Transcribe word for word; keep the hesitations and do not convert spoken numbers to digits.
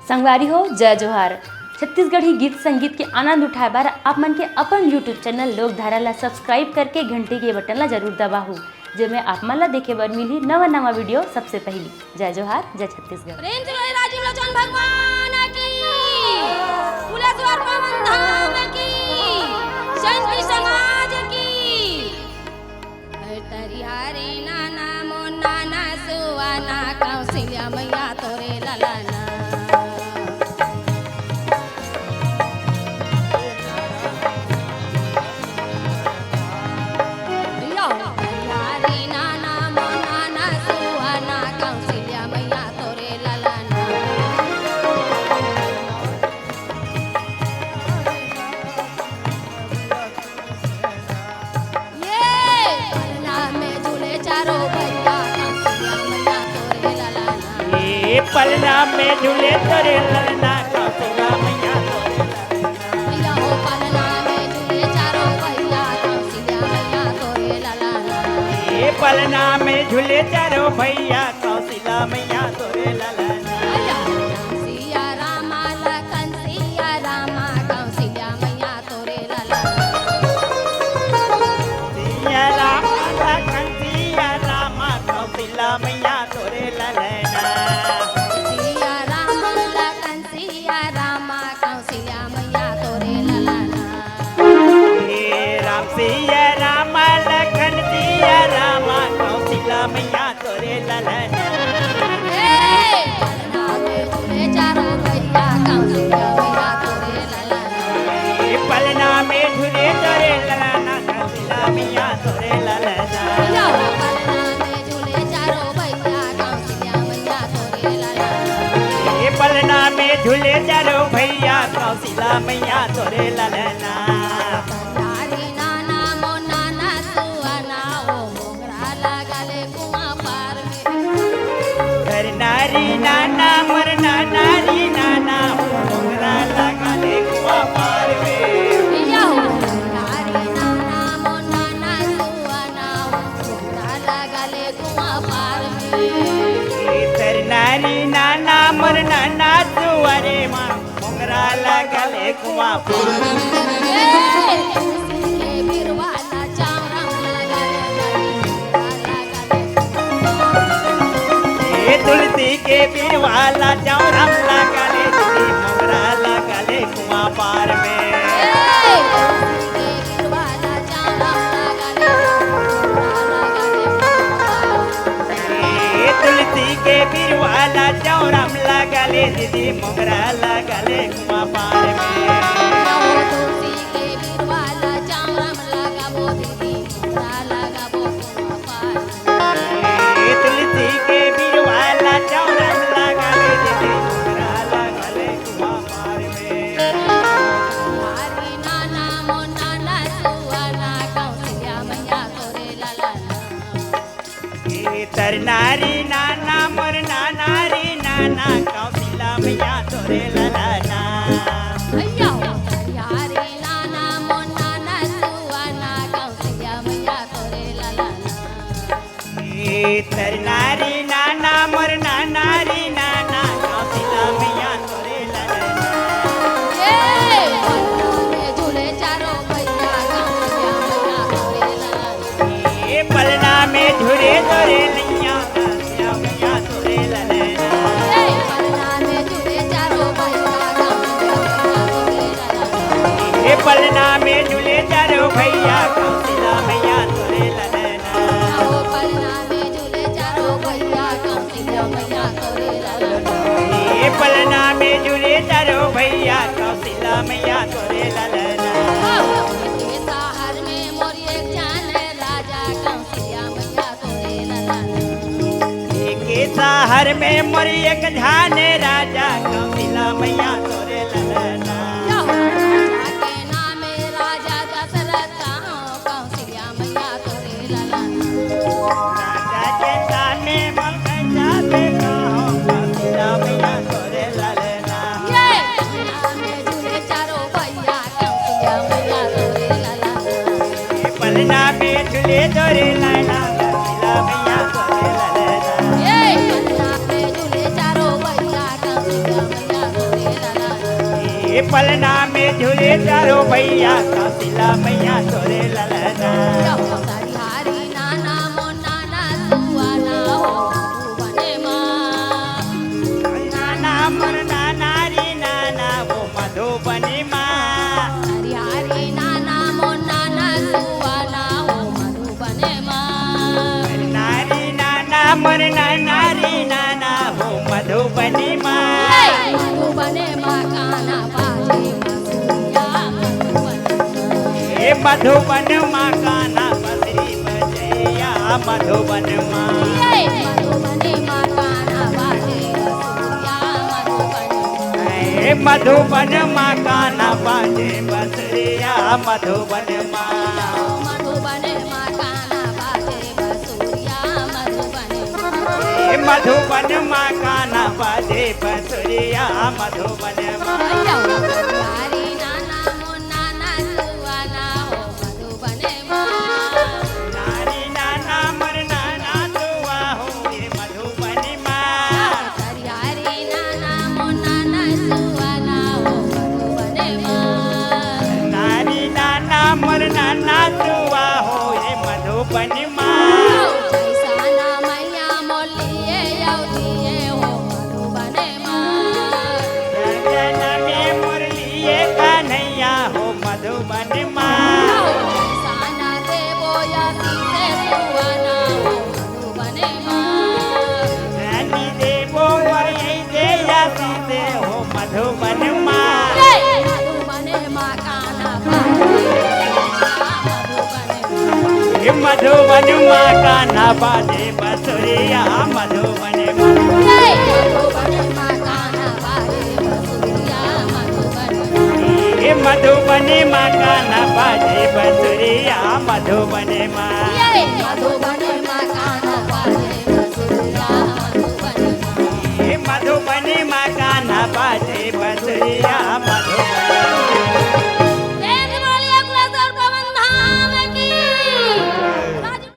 संगवारी हो, जय जोहार। छत्तीसगढ़ी गीत संगीत के आनंद उठाए बर आप मन के अपन YouTube चैनल लोकधारा ला सब्सक्राइब करके घंटी के बटन ला जरूर दबाहू, जेमे आप मन ला देखे बर मिलही नवा नवा वीडियो सबसे पहली। जय जोहार, जय छत्तीसगढ़। प्रेम से बोले राजीव लोचन भगवान की, कुलेश्वर पवन धाम की, जैन की समाज की। तरिया रे नाना मोर नाना सुआना, कौशल्या मैया तोरे ललना। तरिया रे नाना मोर नाना सुआना, कौशल्या मैया तोरे ललना। ये पलना में झूले चारों भैया, कौशल्या मैया तोरे ललना। ये पलना में झूले तोरे ललना, कौशल्या मैया तोरे ललना। भैया हो पलना में झूले चारों भैया, कौशल्या मैया तोरे ललना। ये पलना में झूले चारों भैया, कौशल्या मैया तोरे ललना। भैया हो राम सिया रामा लखन सिया रामा, कौशल्या मैया तोरे ललना। सिया राम लखन सिया राम, कौशल्या मैया तोरे ललना। सिया राम लखन सिया राम, कौशल्या मैया तोरे ललना। हे राम सिया राम लखन सिया राम, कौशल्या मैया तोरे ललना। हे पलना में झूले चारों भैया, कौशल्या मैया तोरे ललना। हे पलना में झूले तोरे ललना, कौशल्या मैया तोरे ललना। या हो पलना में झूले चारों भैया, कौशल्या मैया तोरे ललना। हे पलना में झूले चारों भैया, कौशल्या मैया तोरे ललना। नारी नाना मो नाना सुअना, ओ मोंगरा लगले कुआं पार में। अरे नारी नाना मोर नाना री नाना, ओ मोंगरा लगले कुआं पार में। या हो नारी नाना मो नाना सुअना, ओ मोंगरा लगले कुआं पार में। ए तर नारी नाना मोर नाना सुअरे माँ, मोंगरा लगले कुआं पार। ए, तुलसी के बिरवा ला चावरम लगले, ए, तुलसी के बिरवा ला चावरम लगले, दीदी मोंगरा लगले कुआं पार में। ए, तुलसी के बिरवा ला चावरम लगले, ए, तुलसी के बिरवा ला चावरम लगले, दीदी मोंगरा लगले कुआं पार में। तुलसी के बिरवा ला चावरम लगाबो दीदी, मोंगरा लगाबो कुआं पार में। ए, तुलसी के बिरवा ला चावरम लगाबो दीदी, मोंगरा लगाबो कुआं पार में। हरी नाना मो नाना सुअना, कौशल्या मैया तोरे ललना। ए तर नारी नाना मोर नाना री नाना, कौशल्या मैया तोरे ललना। भैया हो, हरी नाना मो नाना सुअना, कौशल्या मैया तोरे ललना। ए तर नारी नाना मोर नाना री नाना, कौशल्या मैया तोरे ललना। ए, पलना में झूले चारों भैया, कौशल्या मैया तोरे ललना। ए पलना में झूले तोरे लैया, कौशल्या मैया तोरे ललना। ए पलना में झूले चारों भैया, कौशल्या मैया तोरे ललना। ए पलना में झूले चारों भैया, कौशल्या मैया तोरे ललना। ओ पलना में झूले चारों भैया, कौशल्या मैया तोरे ललना। ए पलना में झूले चारों भैया, कौशल्या मैया तोरे ललना। के शहर में मोर एक जान राजा, कौशल्या मैया तोरे ललना। के शहर में मोर एक जान राजा, कौशल्या मैया तोरे ललना। के नाम राजा दशरथ, कौशल्या मैया तोरे ललना। राजा के सामने मल कैसा देखा हो, कौशल्या मैया तोरे ललना। ये पलना में झूले चारों भैया, कौशल्या मैया तोरे ललना। ये पलना में झूले तोरे ललना, कौशल्या मैया तोरे ललना। ये पलना में झूले चारों भैया, ए पलना में झूले चारों भैया, कासिला मैया तोरे ललना। नाना मोर नाना री नाना वो मधुबनी माँ। नारी नाना मोर नाना री नाना हो मधुबनी माँ। मधुबने माँ काना बाजे बसुरिया मधुबने माँ। हे मधुबन माँ काना बसरी बजैया मधुबन माँ। मधुबने माँ काना बाजे बसुरिया मधुबने माँ। हे मधुबन माँ काना बाजे बसुरिया मधुबन माँ। मधुबने माँ काना बाजे बसुरिया मधुबने माँ। हे मधुबन माँ काना बाजे बसुरिया मधुबन माँ। नारी नाना मोर नाना तुआ ना हो मधुबने माँ। नारी नाना मोर नाना तुआ हो ये मधुबनी माँ। नारी नाना मोर नाना तुआ हो ये मधुबनी माँ। ये कन्हैया हो मधुबन माँ। रानी देवो और ऐसे यासी से हो मधुबन माँ। ये मधुबन माँ काना बाजे बसुरिया मधुबन माँ। हे मधुबनी माँ काना बाजे बसुरिया मधुबनी माँ।